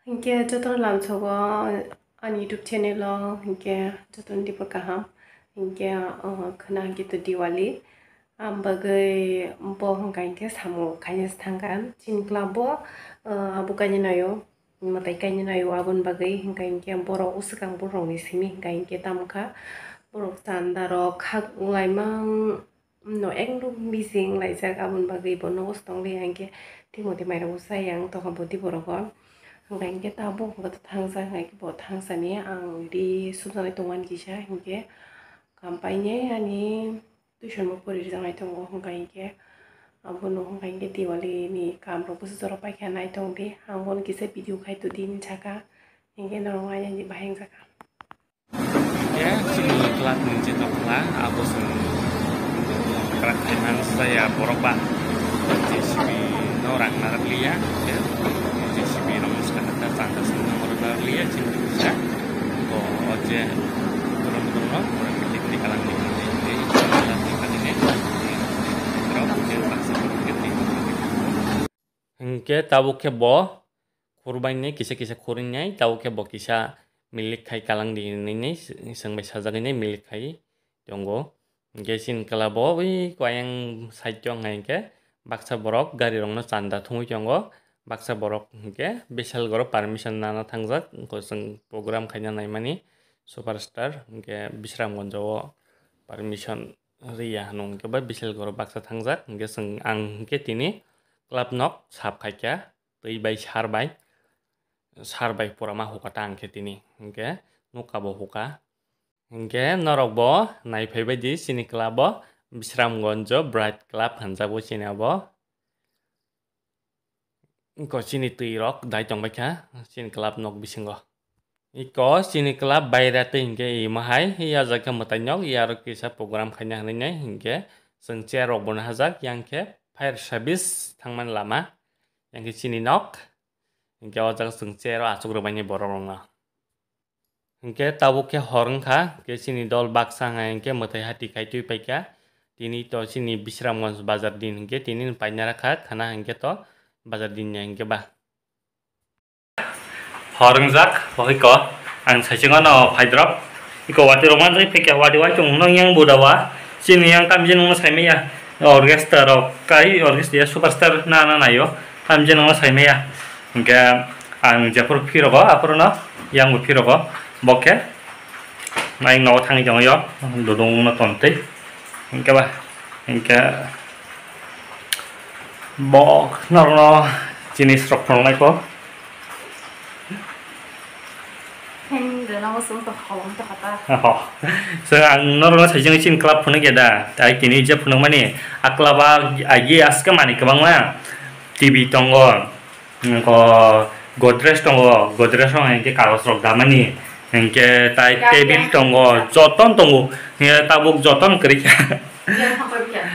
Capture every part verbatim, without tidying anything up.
Hinkhe jotono lamsogo ani YouTube channel o, hinkhe jotono dibo kaham. Hinkhe, uh, khwna hinkhe to Diwali. Am bagwi bo hwnka hinkhe samung khaina se thangkha. Chini club bo, uh, abo kainwi naio, mwtai kainwi naio aboni bagwi hwnka hinkhe borok swkang borokni simi hwnka hinkhe tamkha. Borok chanda rok khak wnglaimang. No, ekdom busy wnglaijak, aboni bagwi bo nogo se tongliya, hinkhe tei motwi mairokbo chaya ang tongkha bwtwi borok o. Hwnka hinkhe tabuk hwnka thangjak, hwnka hinkhe bo thangsani ang ri subjaknai tongmani kisa, hinkhe kam painai ani tuition bo porijaknai tongo, hwnka hinkhe abono hwnka hinkhe Diwali ni kam rok bwswk jora paikha naitongdi, ang bono kisa video khai tongdi hinwi sakha, hinkhe norok nainani bahai wngjakha. Khe chini club ni je tongkha, abo chwng kwrak khaimani saya borok ba J C B no rang narwk liya, khe J C B rok no swkang kha chanda swkang rok narwk liya, chini kisa bo o je borok borok no borok ni kiri kalang ni kiri club ni kani ne borok je baksa borok kiri. Hinkhe tabuk khe bo khurbaini kisa kisa khurwinai, tabuk khe bo kisa milik khai kalang di hinwi swngbai sajagwi milik khai tongo. Hinkhe chini kla bo ui koyang side o wngkha hinkhe baksa borok gari rokno chanda thumwi tongo, baksa borok hinkhe Bisalgoro permission nana thangjak, chwng program khaina naimani superstar hinkhe Bisramganj o permission riya hwnwi hinkhe bai Bisalgoro baksa thangjak, hinkhe chwng ang hinkhe tini club nok sap khaikha. Twi bai sar bai, sar bai pura ma huka ta ang khe tini, hinkhe nukha bo huka. Hinkhe norok bo naiphai bai di chini club o, Bisramganj o Bright Club hinjago chini abo. Iko chini twi rok dai tongbai kha chini club nok bisingo. Iko chini club baira tei hinkhe imo hai ya jaga mwtai nok ya aro kisa program khaina hinwi nai hinkhe chwng chair rok bono hajak yang khe fire service thangmani lama yang khe chini nok hinkhe o jaga chwng chair o achuk rwbaini borok rokno hinkhe tabuk khe hor wngkha hinkhe chini dol baksa wngkha hinkhe mwtai hati khai twi paikha tini to chini Bisramganj bazar din hinkhe tini paina rakha khana hinkhe to bazar din ya hinkhe ba. Hor wngjak, bohiko ang saichung ano phaidrop. Iko watwi rok manjak phikya, watwi waithung no yang buda wa. Chini yang tamjin no saimaya. Orchestra rok kai, orchestra superstar na na nayo. Tamjin no saimaya. Hingke ang jephuru phirogo, aphuru no yang bo phirogo. Boke nai nogo thangwi tongo yo. Dudung no tontwi. Hingke ba, hingke Bo norokno jinis rok phunuknai kho. Heng, rwna bo chwng tong kha, omo tong kha ta. Oho. So, ang norokno saijagwi chini club phunukya da. Tai tini je phunukmani, a club a agi aske manwi kwbangma. T V tongo, Nokho Godrej tongo, Godrej rok hinkhe kagoj rok damani, hinkhe tai table tongo, joton tongo, hinkhe tabuk joton kwrwi kha.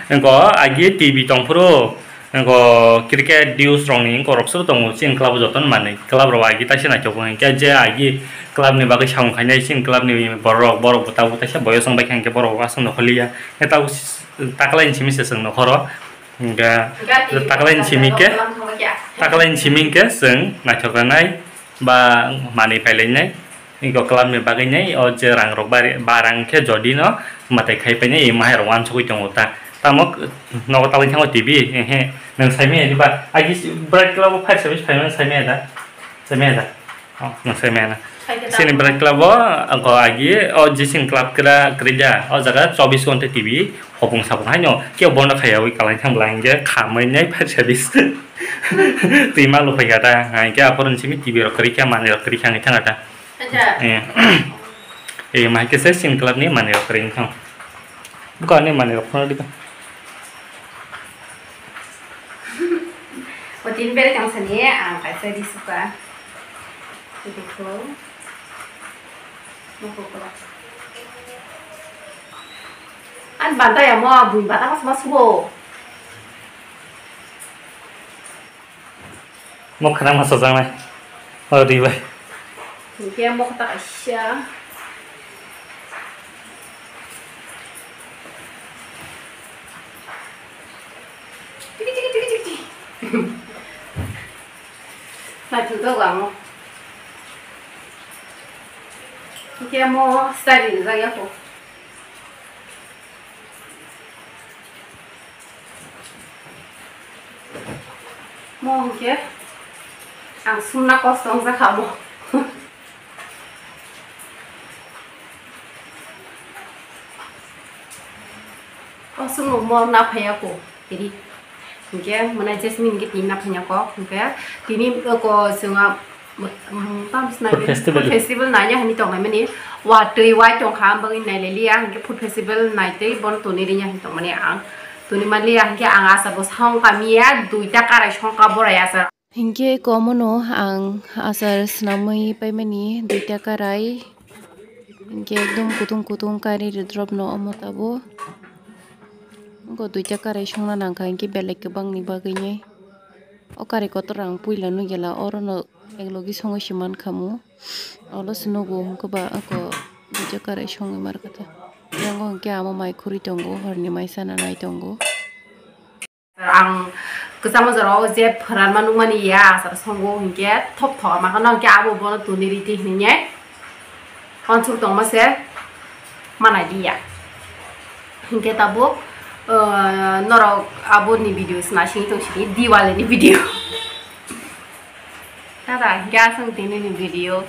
Nokho agi T V tongphuru, nokho cricket news rokni nokho rok suru tongo, chini club o joton manwi, club rok agi taisa naithok hinkhe je agi club ni bagwi samung khainai chini club ni borok, borok bo tabuk taisa boyos wng bai kha hinkhe borok aswk nokho liya, hinkhe tabuk taklai ni simi se chwng nokho ro. Hingkhe taklai ni simi khe, taklai ni simi khe chwng naithok rwnai ba manwi phailainai. Eko club ni bagwi nai o je rang rok bari, ba rang khe jodi no mwtai khai painai, emo hai rok uansugwi tongo ta. Tamo nogo taklai thango T V, ehe, nwng saimanya diba? Agi Bright Club o fire service phaimani saimanya da? Saimanya da? Oh, nang sai mena. Chini Bright Club o, angko agi, o jising club kra, krida, o jaga chobis ghonta T V, hopung sapung haino, kebo bondo khaiyawi kalai thang bwla hingke khamai nai fire service. Twi ma luphai kha ta, hingke aphuru simi T V rok kwrwi kha, manwi rok kwrwi kha, wngwi thang kha ta. Eh. Eh, ma khe se chini club ni manwi rok kwrwi wngkha. Buka ni manwi rok phano dika. O tin bere tang sani, ah, kaisa di suka. Ini ko. Mau ko ko. An bantai ya, mau bui batang mas mas bo. Mokha nang ma sajak nai. O ri bai. Hingke mokha ta kaisa. Tiki, tiki, tiki, tiki, tiki. Naithok jago ang. Hwnkhe mo style rijak ya kho. Mo hwnkhe ang sumna kosto wngjakha mo. O sumno mo na phaiya kho, tini. Hwnkhe mwnai Jasmine hwnkhe tini na phaiya kho, hwnkhe tini ko chwng a, um, tam swnai Food festival. Food festival naina hinwi tongnai mani. Watwi wai tongkha, ang bagwi nailai liya, hwnkhe food festival naitwi bono toni riya hinwi tongmani ang. Toni manliya, hwnkhe ang achar bo songkha miya, duita karai songkha borai achar. Hinkhe komono ang achar swnamwi paimani duita karai, hinkhe ekdom kutung kutung kairwi rwdrop no omo tabuk. Wngkha duita karai songna nangkha hinkhe belai kwbangni bagwinai. O karai kotor ang puila nukya la, orono eklogi songwi se mankhamu. Olo se nugo hwnkhe ba ako duita karai songwi markha ta. Yango hinkhe amo mai khurwi tongo, horni mai sana nai tongo. Ang kwchangma jorao je phwranma nukmani ya, achar songo hinkhe thop thok ma kheno hinkhe abo bono toni riti hinwi wansuk tongma se manai liya. Hinkhe tabuk, uh, norok aboni video se naisingwi tong sini, Diwali ni video. Tada, hinkhe aswng tini ni video.